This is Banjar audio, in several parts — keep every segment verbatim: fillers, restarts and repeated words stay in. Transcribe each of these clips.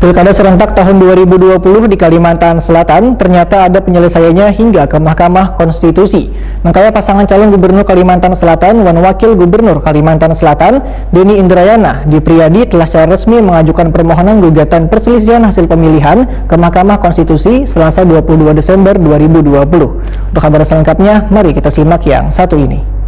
Pilkada serentak tahun dua ribu dua puluh di Kalimantan Selatan ternyata ada penyelesaiannya hingga ke Mahkamah Konstitusi. Nangkaya pasangan calon Gubernur Kalimantan Selatan wan Wakil Gubernur Kalimantan Selatan, Denny Indrayana Dipriyadi telah secara resmi mengajukan permohonan gugatan perselisihan hasil pemilihan ke Mahkamah Konstitusi Selasa dua puluh dua Desember dua ribu dua puluh. Untuk kabar selengkapnya, mari kita simak yang satu ini.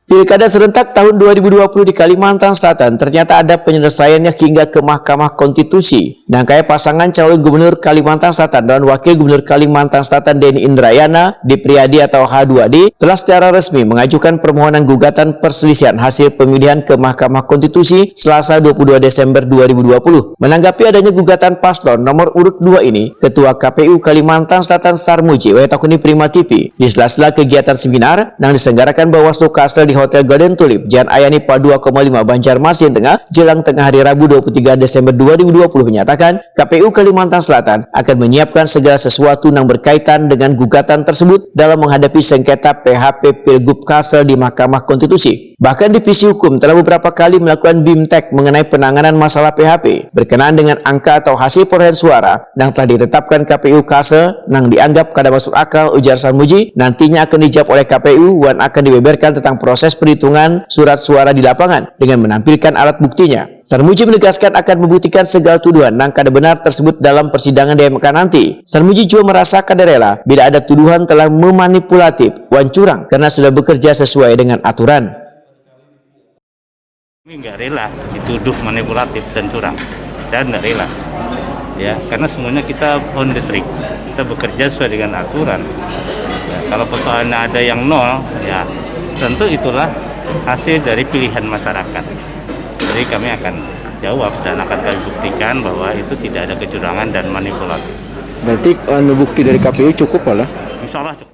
Pilkada serentak tahun dua ribu dua puluh di Kalimantan Selatan ternyata ada penyelesaiannya hingga ke Mahkamah Konstitusi. Nangkaya pasangan calon Gubernur Kalimantan Selatan dan Wakil Gubernur Kalimantan Selatan, Denny Indrayana Dipriyadi atau H dua D, telah secara resmi mengajukan permohonan gugatan perselisihan hasil pemilihan ke Mahkamah Konstitusi Selasa dua puluh dua Desember dua ribu dua puluh. Menanggapi adanya gugatan paslon nomor urut dua ini, Ketua K P U Kalimantan Selatan, Sarmuji, wayatakuni Prima T V, di sela-sela kegiatan seminar nang diselenggarakan Bawaslu Kalsel di Hotel Golden Tulip, Jalan Ayani Pa dua koma lima, Banjarmasin Tengah, jelang tengah hari Rabu dua puluh tiga Desember dua ribu dua puluh, menyatakan K P U Kalimantan Selatan akan menyiapkan segala sesuatu nang berkaitan dengan gugatan tersebut dalam menghadapi sengketa P H P Pilgub Kalsel di Mahkamah Konstitusi. Bahkan Divisi Hukum telah beberapa kali melakukan bimtek mengenai penanganan masalah P H P berkenaan dengan angka atau hasil perolehan suara nang telah ditetapkan K P U Kalsel nang dianggap kada masuk akal, ujar Sarmuji, nantinya akan dijawab oleh K P U wan akan dibeberkan tentang proses perhitungan surat suara di lapangan dengan menampilkan alat buktinya. Sarmuji menegaskan akan membuktikan segala tuduhan nang kada benar tersebut dalam persidangan di M K nanti. Sarmuji jua merasa kada rela bila ada tuduhan telah memanipulatif wan curang karena sudah bekerja sesuai dengan aturan. Kami nggak rela dituduh manipulatif dan curang. Saya nggak rela. Ya, karena semuanya kita on the track. Kita bekerja sesuai dengan aturan. Ya, kalau persoalannya ada yang nol, ya tentu itulah hasil dari pilihan masyarakat. Jadi kami akan jawab dan akan kami buktikan bahwa itu tidak ada kecurangan dan manipulatif. Berarti anu bukti dari K P U cukup lah? Insya Allah cukup.